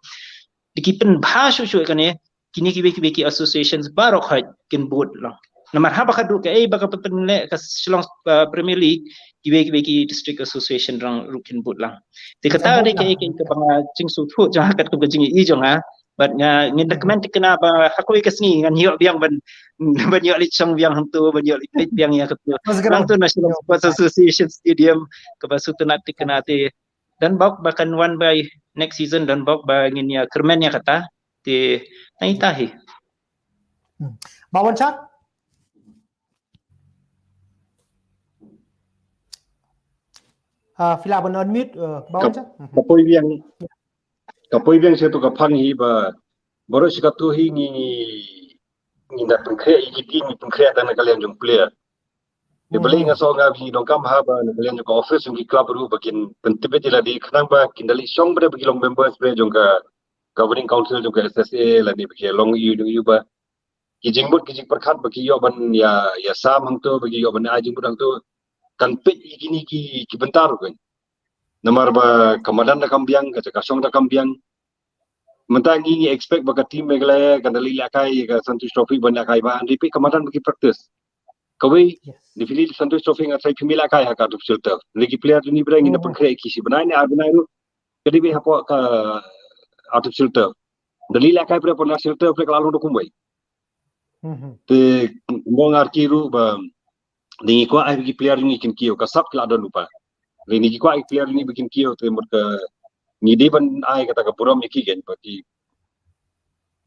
da ki pynbha shuh shuh ïa kane, kine kiwei kiwei ki associations baroh khoit kin bud lang. Namar haba ka dei kaei ba ka pynleh ka Shillong, uh, Premier League, kiwei kiwei ki district association ruh kin bud lang. Te kata ka dei kaei kaei kaba nga jingsngewthuh jong nga, katkum ka jingïohi jong nga. Bad nga ngin recommend thikna ba ha kawei ka sngi ngan ïoh biang ban, ban ïoh leit shong biang hangto, ban ïoh leit peit biang ïa kato. Hangto na Shillong Sports Association Stadium, kaba sngewtynnat thikna. Te don bok ba kan wan by next season, don bok ba ngin ïa kyrmen ïa kata. Te nangta hi. Bah Wanchad? Ah, phi lah ban unmute, uh, Bah Wanchad? Ka poi biang, ka poi biang sha tu ka phang hi ba, baroh shi kato hi ngi, ngi da pynkhreh ïa ki team, ngi pynkhreh tang na ka liang jong player. Te balei nga shu nga, ngi donkam ha ba na ka liang jong ka office jong ki club ruh ba kin pyntip ïa lade, khnang ba kin da leit shong ba da ba ki long members ba jong ka governing council jong ka S S A lane ba ki long ïa u, ïa u ba ki jingmut ki jingpyrkhat ba ki ïoh ban ïa, ïa sam hangto, ba ki ïoh ban ai jingmut hangto, kan peit ïa kine ki, ki bynta ruh kan. Namar ba ka madan da kam biang, ka jaka shong da kam biang. Mynta ngi, ngi expect ba ka team Meghalaya kan da leit lehkai ka Santosh Trophy ban lehkai ba, hynrei peit ka madan ba ki practice. Kawei, da phi leit Santosh Trophy nga tharai phim lehkai ha ka artificial turf. Hynrei ki player jong ngi ba ngi da pynkhreh ïa ki shi bnai ne ar bnai ruh, ka dei beit hapoh ka artificial turf. Da leit lehkai pyrshah hapoh national turf ka la long da kumwei. Te mo ngar ki ruh ba, da ngi kwah ai ki player jong ngi kin kiew, ka sap ki la don lypa. Te ngi kwah ai ki player jong ngi ba kin kiew, te mut ka ngi dei ban ai kata ka burom ïa ki kan, ba ki,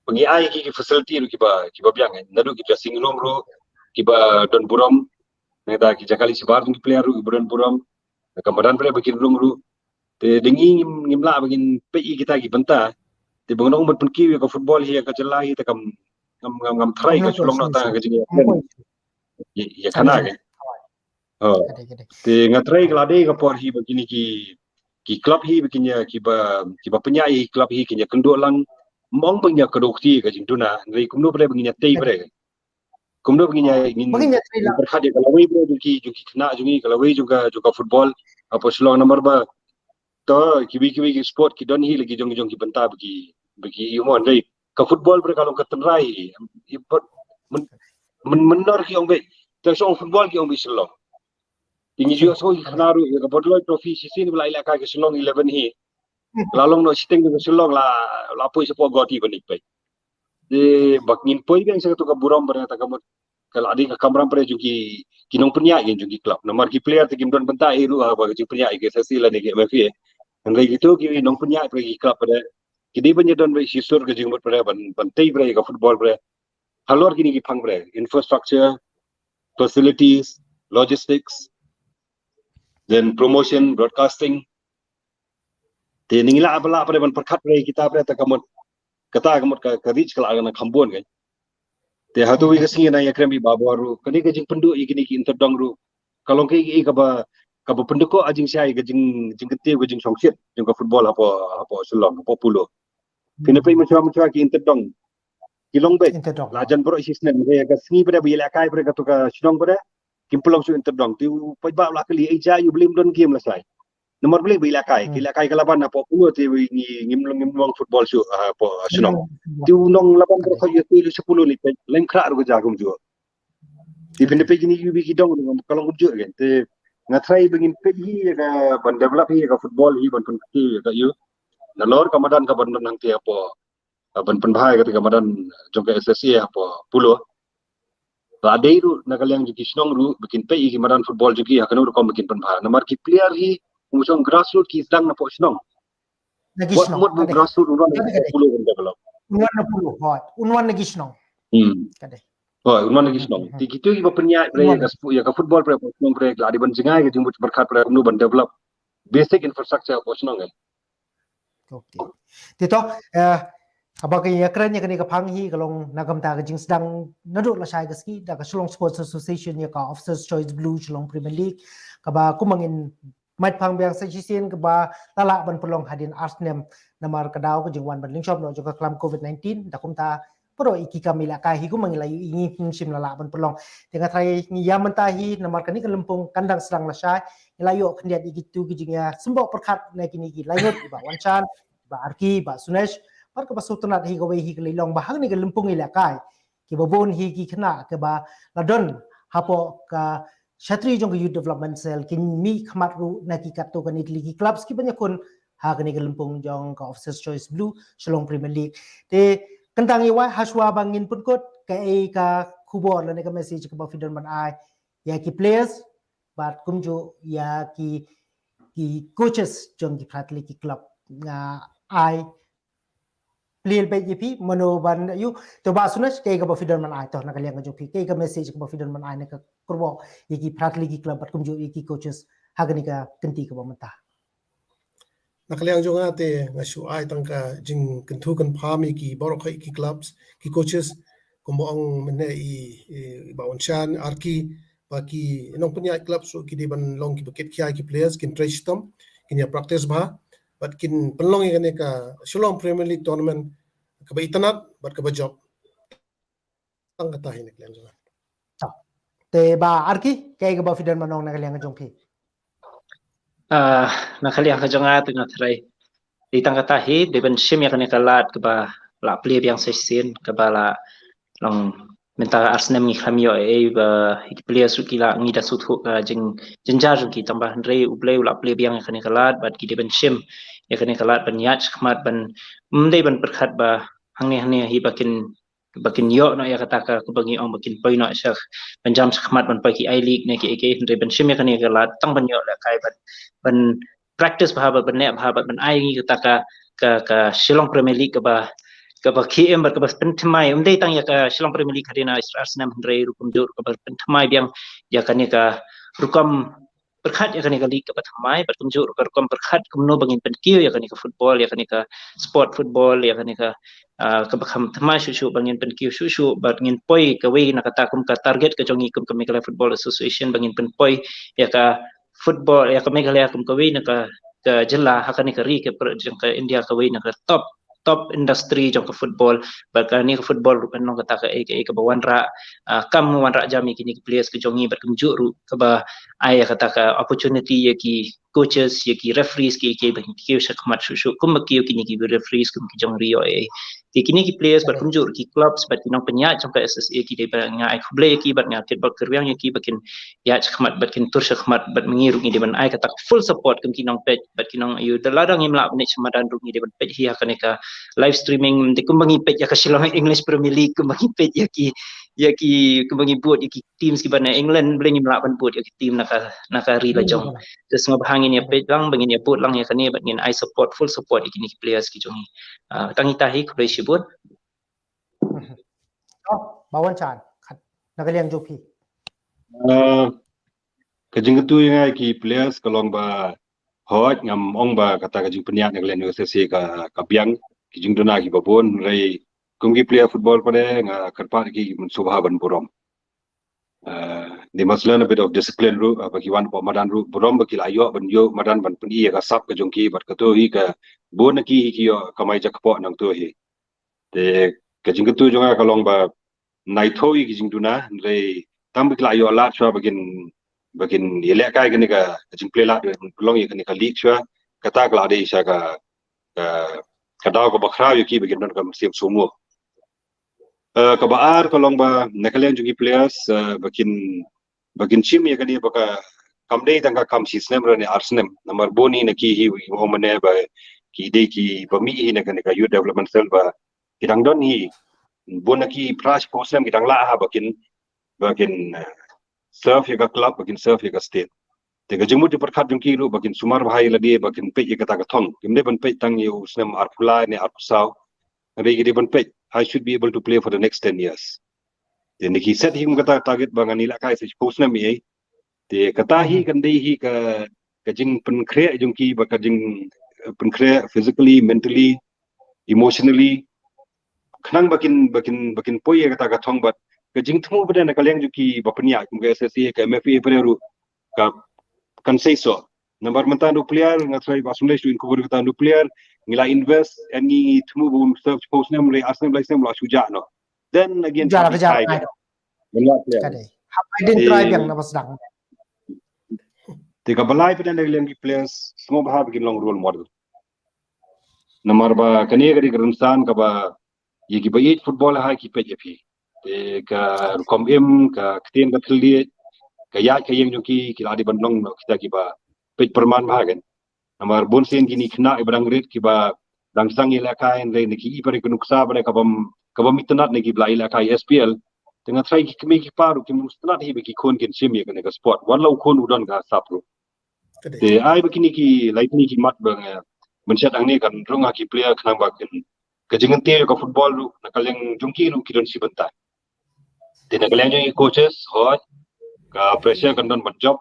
ba ngi ai ki, ki facility ruh kiba, kiba biang kan. Naduh ki dressing room ruh kiba don burom, nangta ki jaka leit shabar jong ki player ruh kiba don burom, ka madan ba ki rung ruh. Te da ngi ngim, ngim lah ba ngin peit ïa kita ki bynta. Te ba ngan ong ban pynkiew ïa ka football hi ha ka jylla hi te kam, ngam, ngam, ngam tharai ka shu long noh tang ka jingïa, ïa, ïa khana ka. Oh. Ka dei, ka dei. Te nga trei ka la dei ka por hi ba kine ki, ki club hi ba kin ïa, ki ba, ki ba pynïaid hi club hi kin ïa kynduh lang. Mong ba kin ïa kynduh kti ka jingduna. Hynrei kumno ba dei ba kin ïa tei ba dei. Kumno ba kin ïa, kin, ba kin ïa tei lang. Pyrkhat ïa ka lawei ba dei jong ki, jong ki khynnah jong ngi, ka lawei jong ka, jong ka football. Hapoh Shillong namar ba to, kiwei kiwei ki sport ki don hi la ki jong, jong ki bynta ba ki, ba ki ïoh mon dei. Ka football ba ka long ka tynrai hi. Ïa, but, men, men, men nor ki ong beit. Te shu ong football ki ong beit Shillong. Te ngi ju ïohsngew ki khana ruh ïa ka Borderloi Trophy shisien ba la ïalehkai ka Shillong eleven hi. La long noh shiteng ka Shillong, la, la poi shapoh Guwahati ban ïa peit. Te ba ngin poi biang sha kato ka burom ba dei ta ka mut ka la dei ka kamram ba dei jong ki, ki nongpynïaid jong ki club. Namar ki player te kim don bynta ei ruh ha kaba ka jingpynïaid ka S S A lane ka M F A. Hynrei kito ki nongpynïaid ba dei ki club ba dei, ki dei ban ïa don ba dei shisur ka jingmut ba dei ban, ban tei ba dei ka football ba dei halor kine ki phang ba dei, infrastructure, facilities, logistics, then promotion, broadcasting. Te ngi lah ba lah ba dei ban pyrkhat ba dei kita ba dei ta ka mut, kata ka mut ka, ka reach ka la na kham bun kan. Te hato wi ka sngi na ïa krem bit ba bor ruh kane ka jingpynduh ïa kine ki inter dong ruh ka long kaei kaei kaba, kaba pynduh ko a jingshai ka jing, jingkyntiew ka jingshongshit jong ka football hapoh, hapoh Shillong, hapoh Polo. Kine peit mynshwa mynshwa ki inter dong ki long beit. Inter dong. La jan baroh shisnem, ka sngi ba dei ba ïalehkai ba dei kato ka shnong ba dei kim pynlong shuh inter dong. Te u paidbah u la kylli ei jia ïa u, balei ym don game lashai. Namar balei ba ïalehkai, ki lehkai ka Laban hapoh Polo te ngi, ngim long, ngim long football shuh hapoh shnong. Te u nong Laban ba dei khot ïa te ïa sha Polo ne peit lem khrah ruh ka jia kumjuh. Te phin da peit kine ïa ki dong ka long kumjuh kan. Te nga try ba ngin peit hi ïa ka ban develop hi ïa ka football hi ban pynpeit ïa ka ïa nalor ka madan ka ban don hangte hapoh, ban pynbha ïa kata ka madan jong ka S S A hapoh Polo. La dei ruh na ka liang jong ki shnong ruh ba kin peit ïa ki madan football jong ki ha kano rukom ba kin pynbha. Namar ki player hi kum u shong grassroot ki sdang napoh shnong. Na ki shnong. Mut ba grassroot un wan na Polo un develop. Un wan na Polo, hooid. Un wan na ki shnong. Hmm. Ka dei. Hooid, un wan na ki shnong. Te kito ki ba pynïaid ba dei ïa ka shnong ba dei hapoh shnong ba dei la dei ban jngai ka jingmut pyrkhat ba dei kumno ban develop basic infrastructure hapoh shnong eh. Okay. Te to, eh, kaba ka ïakren ïa kane ka phang hi ka long na ka bynta ka jingsdang naduh lashai ka sngi da ka Shillong Sports Association ïa ka Officers Choice Blue Shillong Premier League, kaba kum ba ngin mait phang biang sa shisien kaba la lah ban pynlong hadien ar snem namar ka daw ka jingwan ban lyngshop noh jong ka klam covid nineteen, da kumta baroh ïa ki kam ïalehkai hi kum ba ngi la ïohi ngim shym la lah ban pynlong. Te nga tharai ngi ïa mynta hi namar kane ka lympung kan dang sdang lashai, ngi la ïoh khyndiat ïa kito ki jingïasymboh pyrkhat na kine ki lai ngut, i Bah Wanshan, i Bah Arki, i Bah Sunesh, bad kaba sngewtynnat hi kawei hi ka lei long ba ha kane ka lympung ïalehkai kiba bun hi ki khynnah kiba la don hapoh ka shatri jong ka Youth Development Cell kin mih khmat ruh na ki katto katne tylli ki clubs kiban ïakhun ha kane ka lympung jong ka Officers Choice Blue Shillong Premier League. Te kyntang ïa wai hashwa ba ngin pynkut, kaei ka khubor lane ka message kaba phi don ban ai ïa ki players bad kumjuh ïa ki, ki coaches jong ki phra tylli ki club? Nga ai plie beit ïa phi mano ban ïa u. To Bah Sunesh, kaei kaba phi don ban ai to na ka liang ka jong phi, kaei ka message kaba phi don ban ai na ka kyrwoh ïa ki phra tylli ki club bad kumjuh ïa ki coaches ha kane ka kynti kaba mynta? Na ka liang jong nga te nga shu ai tang ka jingkyntu kynpham ïa ki baroh ki clubs, ki coaches, kumba ong mynne i, i Bah Wanshan, Arki, ba ki nongpynïaid clubs ruh ki dei ban long kiba kit khia ïa ki players, kin trei shitom, kin ïa practice bha bad kin pynlong ïa kane ka Shillong Premier League Tournament kaba itynnad bad kaba jop. Tang kata hi na ka liang jong nga. Te Bah Arki, kaei kaba phi don ban ong na ka liang ka jong phi? Ah, na ka liang ka jong nga te nga tharai dei tang kata hi, dei ban shim ïa kane ka lad kaba la plie biang sa shisien, kaba la long mynta ar snem ngi khlem ïoh ei ba ki plie suk ki la ngi da suk thuh ka jing, jynjar jong ki, tang ba hynrei U Blei u la plie biang ïa kane ka lad bad ki dei ban shim ïa kane ka lad ban ïaid shakhmat, ban, ym dei ban pyrkhat ba hangne hangne hi ba kin, ba kin ïoh noh ïa kata ka, kaba ngi ong ba kin poi noh sha, ban jam shakhmat ban poi ki I-League ne kiei kiei, hynrei ban shim ïa kane ka lad tang ban ïoh lehkai, ban, ban practice bha bad ban leh bha bad ban ai ngi kata ka, ka, ka Shillong Premier League kaba, kaba khie em bad kaba pynthymmai, ym dei tang ïa ka Shillong Premier League hadien ar snem hynrei ruh kumjuh ruh kaba pynthymmai biang ïa kane ka rukom pyrkhat ïa kane ka league kaba thymmai bad kumjuh ruh ka rukom pyrkhat kumno ba ngin pynkiew ïa kane ka football, ïa kane ka sport football, ïa kane ka ah, kaba kham thymmai shuh shuh ba ngin pynkiew shuh shuh bad ngin poi kawei na kata kum ka target ka jong ngi kum ka Meghalaya Football Association ba ngin pynpoi ïa ka football, ïa ka Meghalaya kum kawei na ka, ka jylla ha kane ka ri ka pra-, jong ka India kawei na ka top, top industry jong ka football. Bad kane ka football ruh kan long kata ka, eh, ka, eh, kaba wanrah, ah, kam wanrah jam ïa kine ki players ka jong ngi bad kumjuh ruh kaba ai ïa kata ka opportunity ïa ki coaches, ïa ki referees ki, ki ba kiew shakhmat shuh shuh kumba kiew kine ki referees kum ki jong Rio, eh. Ki kine ki players bad kumjuh ki clubs bad ki nongpynïaid jong ka S S A ki dei ba nga ai khublei ïa ki bad nga kitbok kyrwiang ïa ki ba kin ïaid shakhmat bad kin tur shakhmat bad ma ngi ruh ngi dei ban ai kata ka full support kum ki nongpeit bad ki nong ïa da lada ngim lah ban ïaid sha madan ruh ngi dei ban peit hi ha kane ka live streaming, dei kumba ngi peit ïa ka Shillong English Premier League, kumba ngi peit ïa ki, ïa ki, kumba ngi bud ïa ki teams kiba na England, balei ngim lah ban bud ïa ki team na ka, na ka ri la jong. Te sngewbha ngin ïa peit lang, ba ngin ïa bud lang ïa kane bad ngin ai support, full support ïa kine ki players ki jong ngi. Ah, tang ita hi, khublei shibun. Oh, Ba Wanchan, khat na ka liang jong phi. Ah, ka jingkyntu ïa nga ïa ki players ka long ba hooid, ngam ong ba kata ka jingpynïaid na ka liang jong ka S S A ka, ka biang, ki jingduna kiba bun, hynrei kum ki player football pat nga kyrpad ïa ki ban sngewbha ban burom. Ah, they must learn a bit of discipline ruh, ah, ba ki wan hapoh madan ruh, burom ba ki la ïoh ban ïoh madan ban pyni ïa ka sap ka jong ki, bad kato hi ka bun na ki hi ki ïoh kamai jakpoh nangto hi. Te ka jingkyntu jong nga ka long ba nai tho ïa ki jingduna, hynrei tang ba ki la ïoh lad shuwa ba kin, ba kin ïalehkai kane ka, ka jingplie lad, long ïa kane ka league shuwa, kata ka la dei sha ka, ka, ka daw kaba khraw ïa ki ba kin don ka mynsiem sngewsynei. Eh, kaba ar ka long ba na ka liang jong ki players, eh, ba kin, ba kin shim ïa kane ba ka kam dei tang ka kam shi snem ne ar snem. Namar bun hi na ki hi u ong mane ba ki dei kiba mih hi na kane ka youth development cell ba ki dang don hi. Bun na ki phra shiphew snem ki dang lah ha ba kin, ba kin, eh, serve ïa ka club, ba kin serve ïa ka state. Te ka jingmut jingpyrkhat jong ki ruh ba kin sumar bha ïa lade ba kin peit ïa kata ka thong. Kim dei ban peit tang ïa u snem arphew lai ne arphew saw. Hynrei ki dei ban peit, I should be able to play for the next ten years. Te ngi ki set hi kum kata target ba ngan ïalehkai sa shiphew snem ïa. Te kata hi kan dei hi ka, ka jingpynkhreh jong ki ba ka jing, eh, pynkhreh physically, mentally, emotionally. Khnang ba kin, ba kin, ba kin poi ïa kata ka thong bad ka jingthmu ba dei na ka liang jong ki ba pynïaid kum ka S S A, ka M F A pat ruh ka, kan seisoh. Namar mynta u player nga try ba sumlei shu in khubor kata u player ngi la invest and ngi thmu ba un serve shiphew snem, hynrei ar snem lai snem la shu jah noh. Then again, Jah la ka jah. Ka dei. Hap ai dei try biang na ba sdang. Te kaba lai pat na ka liang ki players sngewbha ba kin long role model. Namar ba kane ka dei ka rynsan kaba ïa kiba ïeit football ha ki peit ïa phi. Te ka rukom im, ka ktien ka thylliej, ka ïaid ka ïeng jong ki, ki la dei ban long noh kita kiba peit pyrman bha kan. Namar bun sien kine ki khynnah kiba dang rit kiba dang sdang ïalehkai, hynrei ne ki i pat ïa ka nuksa ba ne kaba, kaba itynnad ne kiba la ïalehkai S P L. Te nga try ki kmie ki kpa ruh kim itynnad hi ba ki khun kin shim ïa kane ka sport. Wat la u khun u don ka sap ruh. Te ai ba kine ki, lai kine ki mat ba nga mynshet hangne kan rung ha ki player khnang ba kin, ka jingkyntiew ïa ka football ruh na ka liang jong ki ruh ki don shi bynta. Te na ka liang jong ki coaches, hooid, ka pressure kan don ban jop.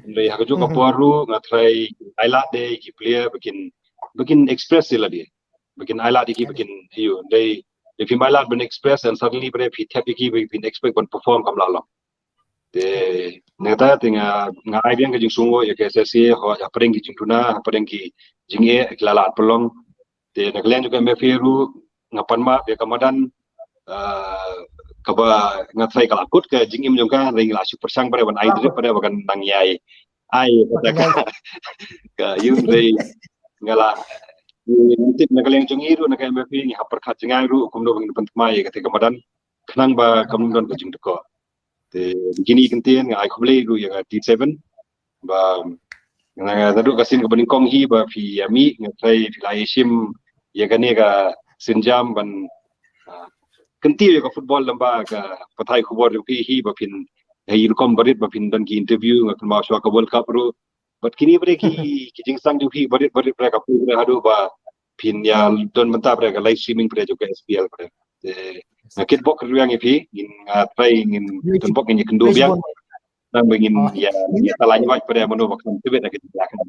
Hynrei ha kajuh ka por ruh nga try ai lad de ki player ba kin, ba kin express ïa lade. Ba kin ai lad ïa ki ba kin, ïa, dei, if phim ai lad ban express and suddenly bre phi thep ïa ki ba phin expect ban perform kam lah long. Te nangta te nga, nga ai biang ka jingsngewnguh ïa ka S S A, hooid, hapdeng ki jingduna, hapdeng ki jingeh ki la lad pynlong. Te na ka liang jong ka M F A ruh nga pan map ïa ka madan, ah, kaba nga try ka la kut ka jingim jong ka, hynrei ngi la shu pyrshang pat ban ai drip pat ba kan nang ïai ai pat ka, ka ïum, hynrei nga la, ngi tip na ka liang jong ngi ruh na ka M F A ngi hap pyrkhat jngai ruh kumno ba ngin pynthymmai ïa kata ka madan khnang ba kam don ka jingdukor. Te kine ki kyntien nga ai khublei ruh ïa ka T seven ba nga, nga, naduh ka sien kaba nyngkong hi ba phi ïa mih, nga try phi la ïa shim ïa kane ka sienjam ban, ah, kyntiew ïa ka football lyngba ka pathai khubor jong phi hi ba phin, ha i rukom barit ba phin don ki interview, nga kynmaw shuwa ka World Cup ruh. Bad kine pat ki, ki jingsang jong phi barit barit pat ka phi pat haduh ba phin ïa don mynta pat ka live streaming pat jong ka S P L pat. Te nga kitbok kyrwiang ïa phi, ngin, nga try ngin, kitbok ngin ïa kynduh biang. Nang ba ngin ïa, ïa tala ñiwat pat mano ba kan tibit na ka jingïa kan.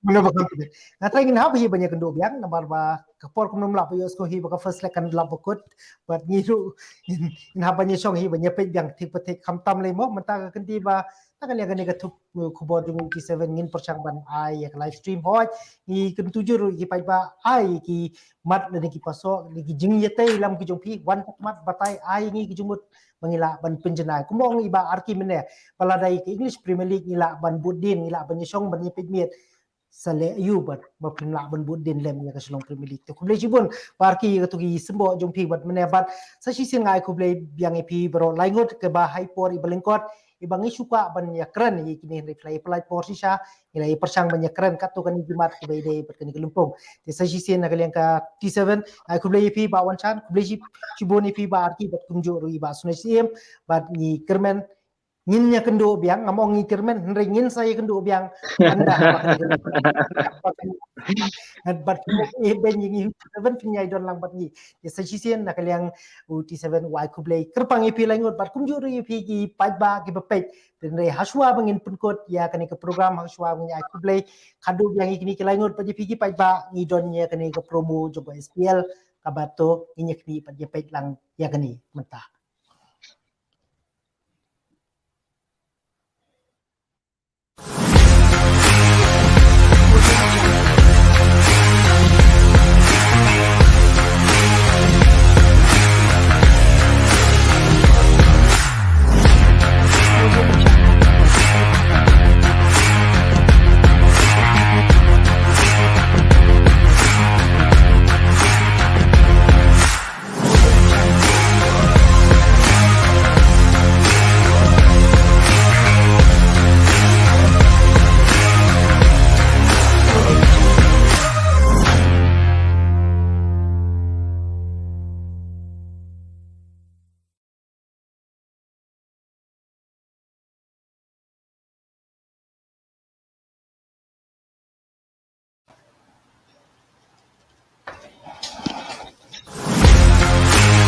Mano ba kam pynbeit. Nga trai ngin hap hi ban ïakynduh biang namar ba ka por kumno lam ba ïoh sngewbha hi ba ka first leg kan lam ba kut. Bad ngi ruh ngin hap ban ïashong hi ban ïapeit biang thik pa thik khamtam lei mo mynta ka kynti ba ta ka liang kane ka thup khubor jong T seven ngin pyrshang ban ai ïa ka live stream hoi. Ngi kyntu jur ruh ki paidbah ai ki mat lane ki paso lane ki jingïatei lam ki jong phi wan mat batai ai ngi ki jingmut ba ngi lah ban pynjanai. Kumba ong i Bah Arki mynne ba lada ïa ka English Premier League ngi lah ban bud dien ngi lah ban ïashong ban ïapeit miet sa leh aïu bad ba phin lah ban bud dien lem ïa ka Shillong Premier League. Te khublei shibun Bah Arki ïa katu ki symboh jong phi bad mynne bad sa shisien nga ai khublei biang ïa phi baroh lai ngut kiba ha i por iba lyngkot iba ngi shu kwah ban ïakren ïa kine hynrei phi la ïa pynlait por shisha ngi la ïa pyrshang ban ïakren katto katne ki mat kiba ïadei bad kane ka lympung. Te sa shisien na ka liang ka T seven ai khublei ïa phi Bah Wan Shan, khublei shi- shibun ïa phi Bah Arki bad kumjuh ruh ïa Bah Snow Syiem bad ngi kyrmen ngin ïakynduh biang, ngam ong ngi kyrmen hynrei ngin sa ïakynduh biang. Ynda haba kane ka lympung bad eh ben ïa ngi T seven phin ïai don lang bad ngi. Te sa shisien na ka liang u T seven u ai khublei kyrpang ïa phi lai ngut bad kumjuh ruh ïa phi ki paidbah kiba peit. Te hynrei hashwa ba ngin pynkut ïa kane ka program hashwa ba ngin ai khublei khadduh biang ïa kine ki lai ngut bad ïa phi ki paidbah ngi don ïa kane ka promo jong ka S P L kaba to ngin ïa khmih bad ïa peit lang ïa kane mynta.